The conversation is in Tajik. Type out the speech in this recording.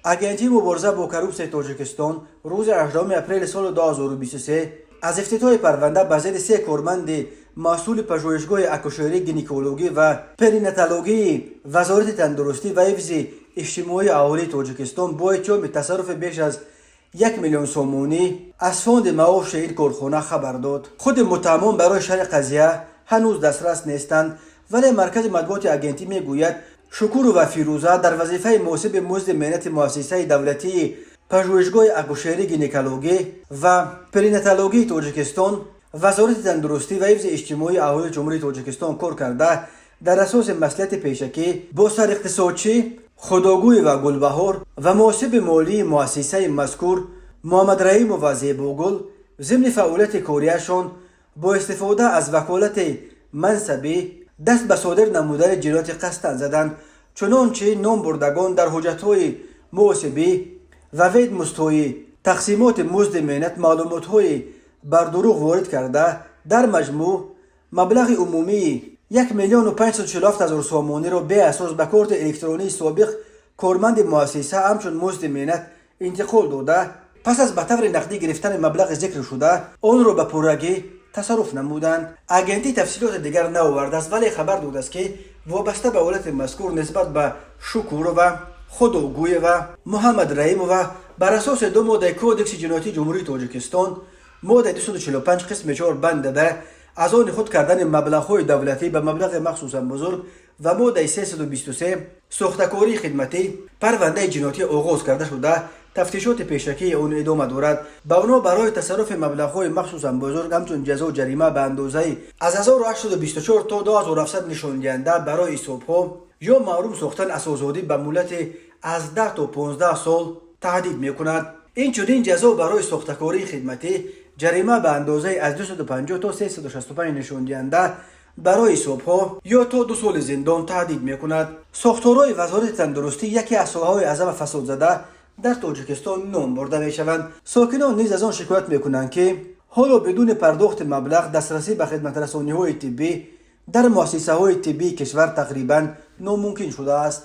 Агентии мубориза бо коррупсияи Тоҷикистон рӯзи 18 апрели соли 2023 аз ифтитоҳи парванда ба зидди се корманди масъули пажӯҳишгоҳи акушерӣ, гинекологӣ ва перинатологии Вазорати тандурустӣ ва ҳифзи иҷтимоии аҳолии Тоҷикистон бо иттиҳоми тасарруфи беш аз 1 миллион сомонӣ аз фонди маоши ин корхона хабар дод. Худи муттаҳамон барои шарҳи қазия ҳанӯз дастрас нестанд, вале маркази матбуоти агентӣ мегӯяд, Шукурова Фирӯза дар вазифаи муҳосиби музди меҳнати муассисаи давлатии пажӯҳишгоҳи акушерӣ, гинекологӣ ва перинатологии Тоҷикистон, Вазорати тандурустӣ ва ҳифзи иҷтимоии аҳолии Ҷумҳурии Тоҷикистон кор карда, дар асоси маслиҳати пешакӣ бо сариқтисодчӣ Худогӯева Гулбаҳор ва муҳосиби молии муассисаи мазкур Муҳаммадраимова Зебогул зимни фаъолияти кориашон бо истифода аз ваколати мансабӣ даст ба содир намудани ҷинояти қасдан заданд. Чунончи номбурдагон дар ҳуҷҷатҳои муҳосибӣ ва ведомостҳои тақсимоти музди меҳнат маълумотҳои бардурӯғ ворид карда, дар маҷмӯъ маблағи умумии 1 547 000 сомониро беасос ба корти электронии собиқ корманди муассиса ҳамчун музди меҳнат интиқол дода, пас аз ба таври нақдӣ гирифтани маблағи зикршуда онро ба пуррагӣ тасарруф намуданд. Агентӣ тафсилоти дигар наовардааст, вале хабар додааст, ки вобаста ба ҳолати мазкур нисбат ба Шукурова, Худогӯева, Муҳаммадраимова бар асоси ду моддаи Кодекси ҷиноятии Ҷумҳурии Тоҷикистон, моддаи 245 қисми 4 банди б, аз они худ кардани маблағҳои давлатӣ ба маблағи махсусан бузург, ва моддаи 323, сохтакории хидматӣ, парвандаи ҷиноятӣ оғоз карда шуда, тафтишоти пешакии он идома дорад. Ба онҳо барои тасарруфи маблағҳои махсусан бузург ҳамчун ҷазо ҷарима ба андозаи аз 1824 то 2700 нишондиҳанда барои ҳисобҳо ё маҳрум сохтан аз озодӣ ба муҳлати аз 10 то 15 сол таҳдид мекунад. Инчунин ҷазо барои сохтакории хидматӣ ҷарима ба андозаи аз 250 то 365 нишондиҳанда барои ҳисобҳо ё то 2 соли зиндон таҳдид мекунад. Сохторҳои Вазорати тандурустӣ яке аз соҳаҳои азама фасодзада дар Тоҷикистон ном бурда мешаванд. Сокинон низ аз он шикоят мекунанд, ки ҳоло бидуни пардохти маблағ дастрасӣ ба хидматрасониҳои тиббӣ дар муассисаҳои тиббии кишвар тақрибан номумкин шудааст.